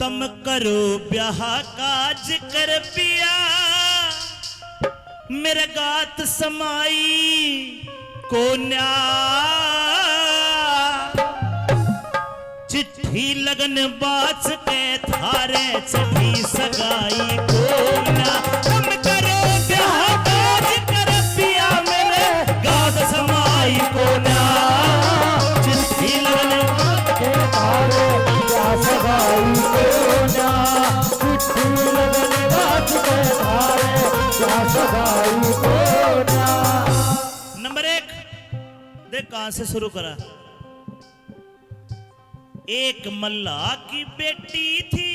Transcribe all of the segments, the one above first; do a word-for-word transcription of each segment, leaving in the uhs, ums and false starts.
तम करो ब्याह काज कर पिया, मेरे गात समाई कोन्या। चिट्ठी लगन बाच के थारे चढ़ी सगाई कोन्या। तम करो ब्याह काज कर पिया, मेरे गात समाई कोन्या। चिट्ठी लगन बाच के थारे ब्याह सगाई कोन्या। चिट्ठी लगन बाच के थारे ब्याह सगाई कोन्या। नंबर एक, देख कहां से शुरू करा। एक मल्ला की बेटी थी,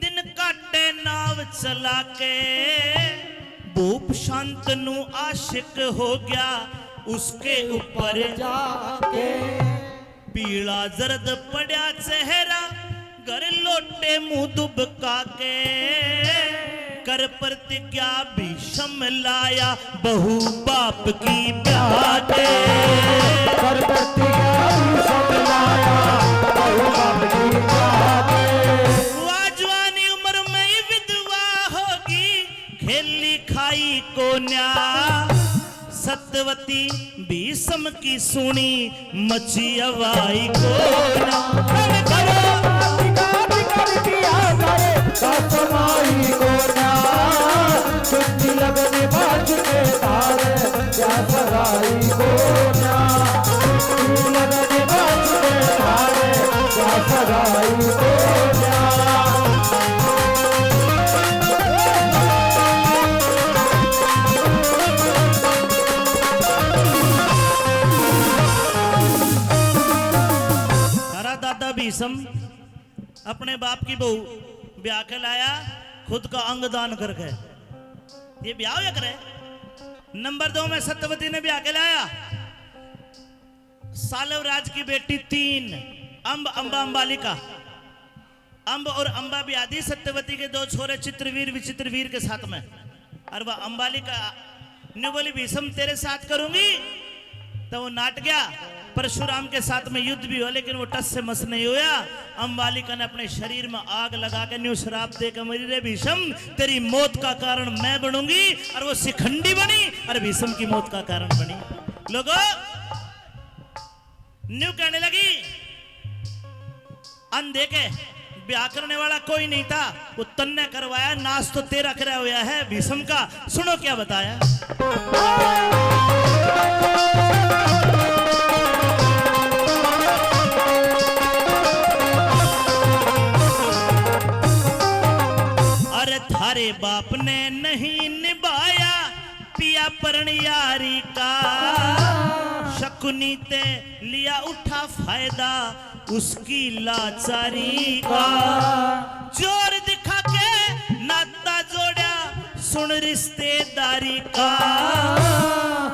दिन काटे नाव चला के। भूप शांतनु आशिक हो गया उसके ऊपर जाके। पीला जर्द पड़ा चेहरा, घर लौटे मुंह दुबका के। कर प्रतिज्ञा भीषम लाया, बहू बाप की ब्याह के। कर प्रतिज्ञा भीषम लाया, बहू बाप की ब्याह के। वा जवानी उम्र में ही विधवा होगी, खेली खाई कोन्या। सत्यवती भीषम की सुनी, मची हवाई कोन्या। तम करो ब्याह काज कर पिया, मेरे गात समाई कोन्या। चिट्ठी लगन बाच के थारे ब्याह सगाई कोन्या। चिट्ठी लगन बाच के थारे ब्याह सगाई कोन्या। थारा दादा भीषम अपने बाप की बहू ब्याह के लाया, खुद का अंग दान करके। ये ब्याह होया करे? नंबर दो में सत्यवती ने ब्याह के लाया। सालव राज की बेटी तीन, अम्ब, अम्बा, अम्बालिका। अम्ब और अम्बा ब्याह दी सत्यवती के दो छोरे चित्रवीर, विचित्रवीर के साथ में। और वह अम्बालिका न्यू बोली, भीषम तेरे साथ करूंगी। तो वो नाट गया। परशुराम के साथ में युद्ध भी हुआ, लेकिन वो टस से मस नहीं होया। अम्बालिका ने अपने शरीर में आग लगा के न्यू श्राप दे के मरी, रे भीषम, तेरी मौत का कारण मैं बनूंगी। और वो शिखंडी बनी और भीषम की मौत का कारण बनी। लोगों, न्यू कहने लगी, अंधे के ब्याह करने वाला कोई नहीं था, वो तन्ने करवाया, नाश तो तेरा करा हुआ है भीषम का। सुनो क्या बताया। अरे थारे बाप ने नहीं निभाया पिया प्रण यारी का, शकुनी ते लिया उठा फायदा उसकी लाचारी का। जोर दिखा के नाता जोड़ा सुन रिश्तेदारी का,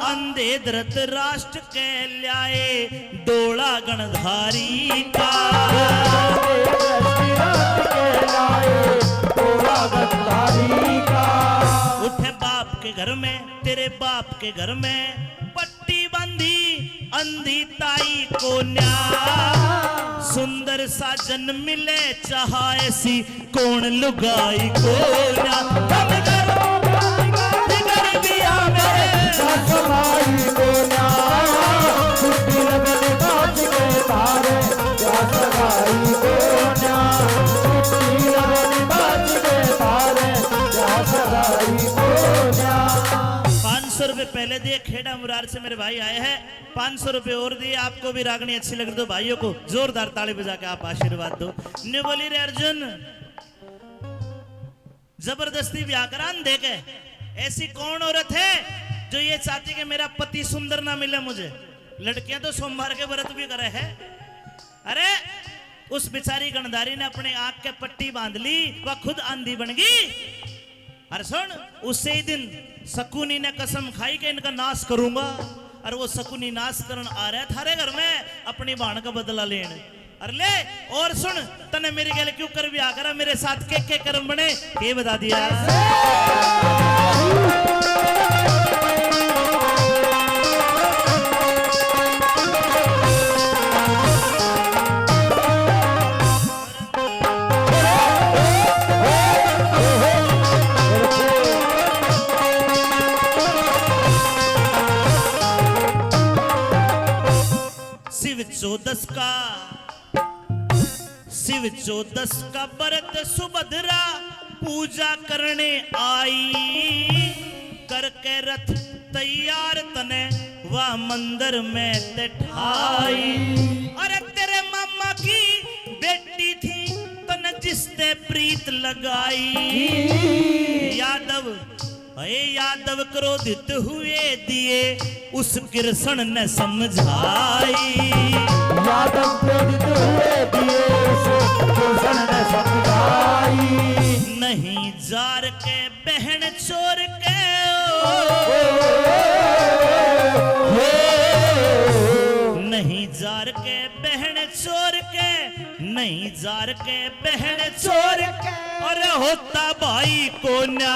अंधे धृतराष्ट्र के ल्याए डोला गणधारी का। उठे बाप के घर में, तेरे बाप के घर में पट्टी बांधी अंधी ताई कोन्या। सुंदर साजन मिले चाहा ऐसी कौन लुगाई कोन्या। तम करो ब्याह काज कर पिया मेरे। ससुराई कोन्या। छुट्टी लगन बाज के थारे। क्या सगाई कोन्या। छुट्टी लगन बाज के थारे। क्या सगाई कोन्या। पाँच सौ रुपए पहले दिए, खेड़ा मुरार से मेरे भाई आए हैं। पाँच सौ रुपए और दिए, आपको भी रागनी अच्छी लग रही तो भाइयों को जोरदार ताली बजा के आप आशीर्वाद दो। न्यू बोली रे अर्जुन, जबरदस्ती ब्याह करा अंधे के। ऐसी कौन औरत है जो ये चाहती कि मेरा पति सुंदर ना मिले मुझे? लड़कियां तो सोमवार के व्रत भी करे है। अरे, उस बेचारी गणधारी ने अपने आंख के पट्टी बांध ली, वह खुद आंधी बन गई। अरे सुन, उसे ही दिन शकुनी ने कसम खाई कि इनका नाश करूंगा। और वो शकुनी नाश करण आ रहा है थारे घर में अपनी भाण का बदला लेण। अरे ले, और सुन, तने मेरी गल क्यों कर ब्याह करा, मेरे साथ के के कर्म बने, ये बता दिया। चौदस का, शिव चौदस का व्रत सुभद्रा पूजा करने आई। करके रथ तैयार तने वा मंदिर में ते ठाई। अरे तेरे मामा की बेटी थी, तने जिसते प्रीत लगाई। यादव, हे यादव क्रोधित हुए दिए उस कृष्ण ने समझाई। यादव क्रोधित हुए दिए उस कृष्ण ने समझाई। नहीं जार के बहन चोर के ओ, नहीं जार के बहन चोर के, नहीं जार के बहन चोर के। अरे होता भाई कोन्या,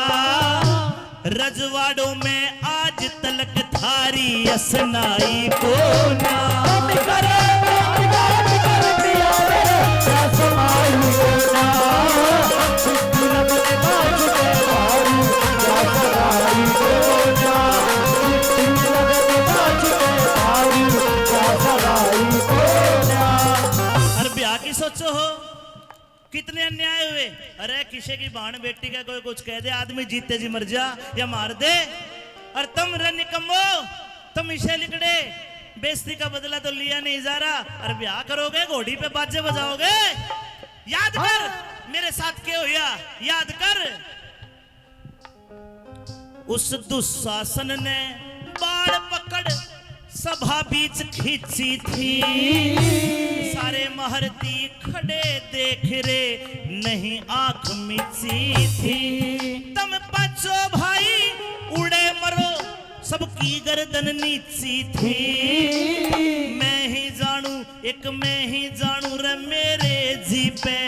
रजवाड़ों में आज तलक थारी असनाई कोन्या। अरे ब्याह की सोचो हो, कितने अन्याय हुए। अरे किसे की भाण बेटी का कोई कुछ कह दे, आदमी जीते जी मर जा या मार दे। और तुम रे निकम्मो, तुम इसे लिकड़े, बेइज्जती का बदला तो लिया नहीं जा रहा। और ब्याह करोगे, घोड़ी पे बाजे बजाओगे। याद कर, मेरे साथ क्या हुआ, याद कर। उस दुशासन ने बाल पकड़ सभा बीच खींची थी। सारे महारथी खड़े देख रे, नहीं आंख मीची थी। तम पाछो भाई उड़े मरो, सबकी गर्दन नीची थी। मैं ही जानू, एक मैं ही जानू रे मेरे जी पे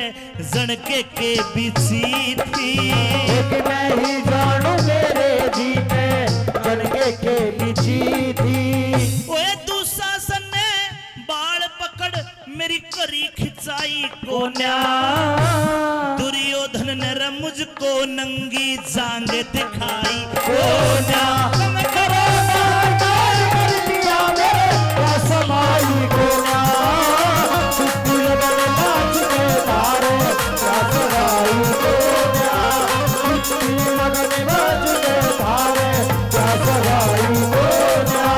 जन के के बिछी थी। एक मैं ही जानू मेरे जी पे जन के के बिछी थी। ओए दुशासन ने बाल पकड़ मेरी करी खिंचाई कोन्या। दुर्योधन ने रे मुझको नंगी जांग दिखाई कोन्या। तुम करो ना, ना कर दिया मेरे कसम आई कोन्या। छुट्टी लगन नाच के तारे कसम आई कोन्या। छुट्टी लगन नाच के तारे कसम आई कोन्या।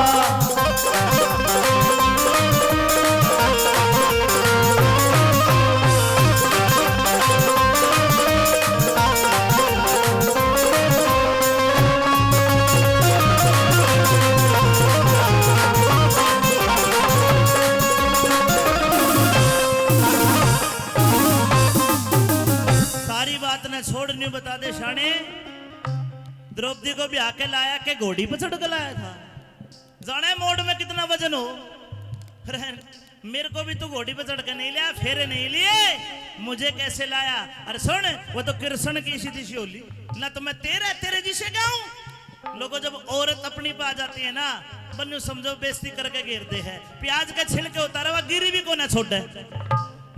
सारी बात ने छोड़, न्यू बता दे शाणे, द्रौपदी को ब्याह के लाया के घोड़ी पर चढ़ के लाया था? जाने मोड़ में कितना वजन हो। अरे, मेरे को भी तू घोड़ी पे चढ़ के नहीं लाया, फेरे नहीं लिए, मुझे कैसे लाया? अरे सुन, वो तो कृष्ण की इसी दिशी होली ना, तो मैं तेरे, तेरे जिसे गाऊं। लोगों, जब औरत अपनी पे आ जाती है ना, बन्नू समझो बेइज्जती करके घेर दे है। प्याज का छिलके उतारा हुआ गिरी भी को ना छोड़े।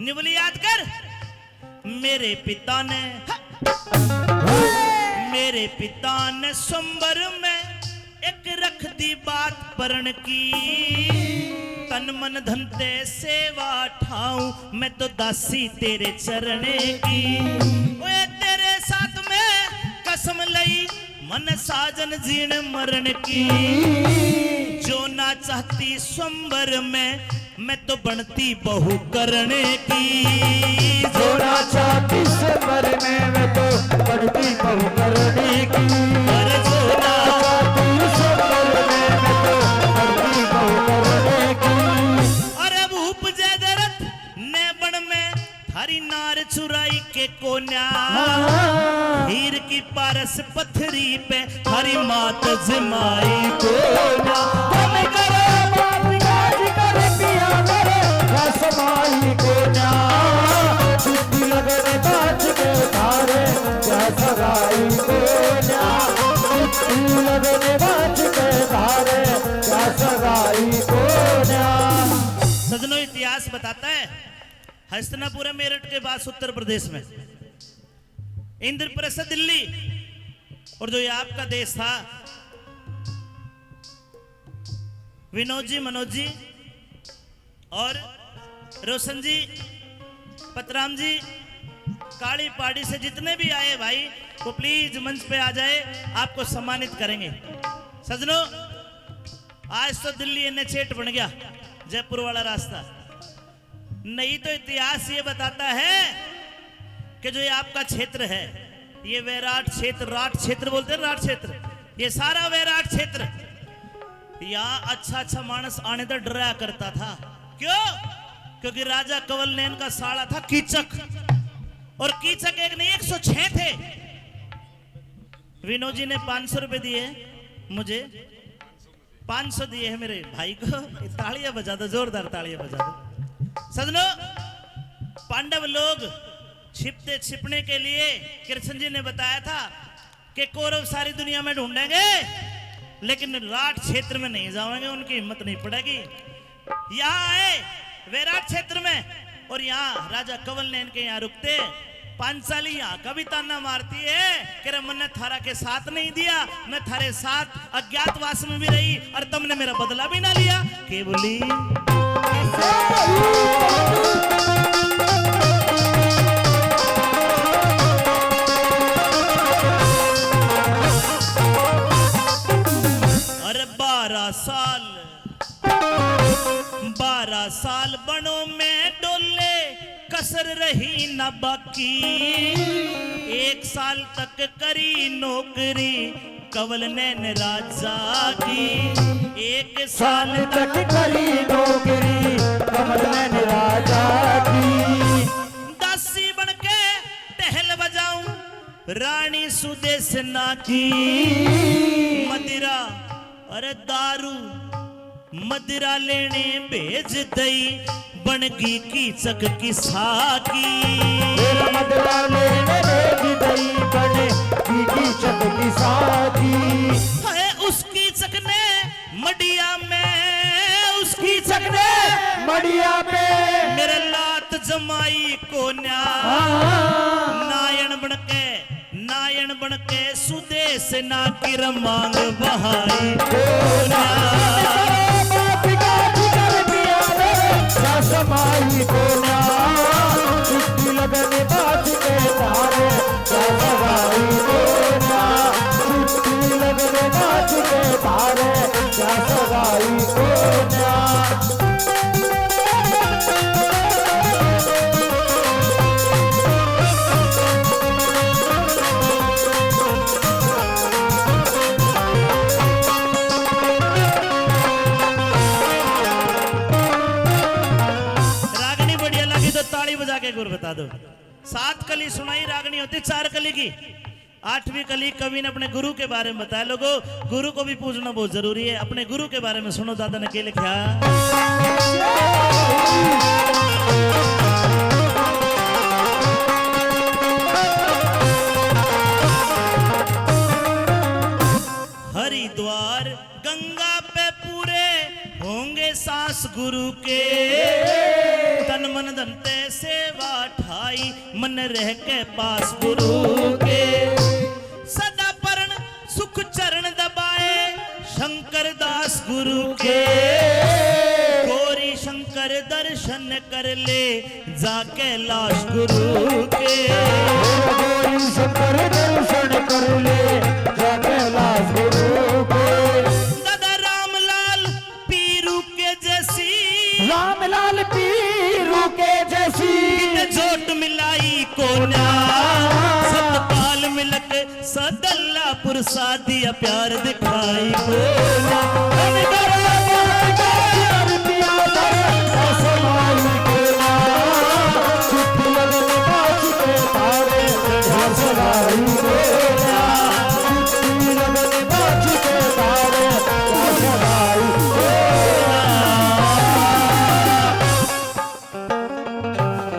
निबली याद कर। मेरे पिता ने, मेरे पिता ने स्वयंवर में एक रख दी बात परण की। तन मन धन ते सेवा ठाऊं, मैं तो दासी तेरे चरण की। ओए तेरे साथ में कसम लई, मन साजन जीण मरण की। जो ना चाहती स्वयंवर में, मैं तो बनती बहू करने की। जो ना चाहती स्वयंवर में, मैं तो बनती बहू करने की। अरे जो ना चाहती स्वयंवर में, मैं तो बनती बहू करने की। अरे भूप जयदरथ ने बन में थारी नार चुराई के कोन्या। हाँ। हीर की पारस पथरी पे थारी मात जमाई कोन्या। कम करो बात, काज कर पिया मेरे, कसम आई कोन्या। छुट्टी लगन बाज के थारे, कसम आई कोन्या। छुट्टी लगन बाज के थारे, कसम आई कोन्या। सजनों, इतिहास बताता है, हस्तिनापुर है मेरठ के पास उत्तर प्रदेश में, इंद्रप्रस्थ दिल्ली, और जो ये आपका देश था, विनोद जी, मनोज जी, और रोशन जी, पतराम जी, काली पार्टी से जितने भी आए भाई, वो प्लीज मंच पे आ जाए, आपको सम्मानित करेंगे। सजनों, आज तो दिल्ली एन एच एट बन गया, जयपुर वाला रास्ता। नहीं तो इतिहास ये बताता है कि जो ये आपका क्षेत्र है, ये वैराट क्षेत्र, राट क्षेत्र बोलते हैं, राट क्षेत्र, ये सारा वैराट क्षेत्र, यहाँ अच्छा अच्छा मानस आने तो डरा करता था। क्यों? क्योंकि राजा कंवल नैन का साला था कीचक, और कीचक एक नहीं, एक सौ छह थे। विनोद जी ने पाँच सौ रुपए दिए मुझे, पाँच सौ दिए हैं मेरे भाई को। तालियां बजा दो, जोरदार तालियां बजा दो। सजनों, पांडव लोग छिपते छिपने के लिए, कृष्ण जी ने बताया था कि कौरव सारी दुनिया में ढूंढेंगे, लेकिन राट क्षेत्र में नहीं जाएंगे, उनकी हिम्मत नहीं पड़ेगी। यहाँ आए वैराट क्षेत्र में, और यहाँ राजा कंवल नैन के यहाँ रुकते। पांचाली यहाँ का भी ताना मारती है कि रे, मन्ने थारा के साथ नहीं दिया, मैं थारे साथ अज्ञातवास में भी रही और तुमने मेरा बदला भी ना लिया। के बोली? अरे बारह साल, बारह साल बणों में डोले, कसर रही ना बाकी। एक साल तक करी नौकरी कंवल नैन राजा की। एक साल तक करी नौकरी कंवल नैन राजा की। दासी बन के टहल बजाऊं रानी सुदेसना की। मदिरा, अरे दारू, मदिरा लेने भेज दई, बनगी कीचक की साकी। मेरा मदिरा लेने भेज दई, बनगी कीचक की साकी। है उस कीचक ने मडिया में, उस कीचक ने मडिया में मेरे लात जमाई कोन्या। हाँ। नायण बन के, नायण बन के सुदेसना की मांग बहाई कोन्या। बात का जिक्र किया रे, सास माई कोन्या। छुट्टी लगने बाज के तारे, सास माई कोन्या। छुट्टी लगने बाज के तारे, सास माई कोन्या। रागनी बढ़िया लगी तो ताली बजा के गुर बता दो। सात कली सुनाई रागनी होती, चार कली की। आठवीं कली कवि ने अपने गुरु के बारे में बताया। लोगों, गुरु को भी पूजना बहुत जरूरी है। अपने गुरु के बारे में सुनो, दादा ने के लिखा। हरिद्वार गंगा पे पूरे होंगे सांस गुरु के। तन मन धन ते सेवा ठाई, मन रह के पास गुरु के। सदा परण सुख चरण दबाए, शंकर दास गुरु के। गौरी शंकर दर्शन कर ले, जा कैलाश गुरु के। गौरी शंकर दर्शन कर ले, जा कैलाश गुरु के। दादा रामलाल पीरू के जैसी। रामलाल पीरू के जैसी। किते जोट मिलाई कोन्या। सतपाल मिलक सदल्लापुर सादिया प्यार दिखाई कोन्या।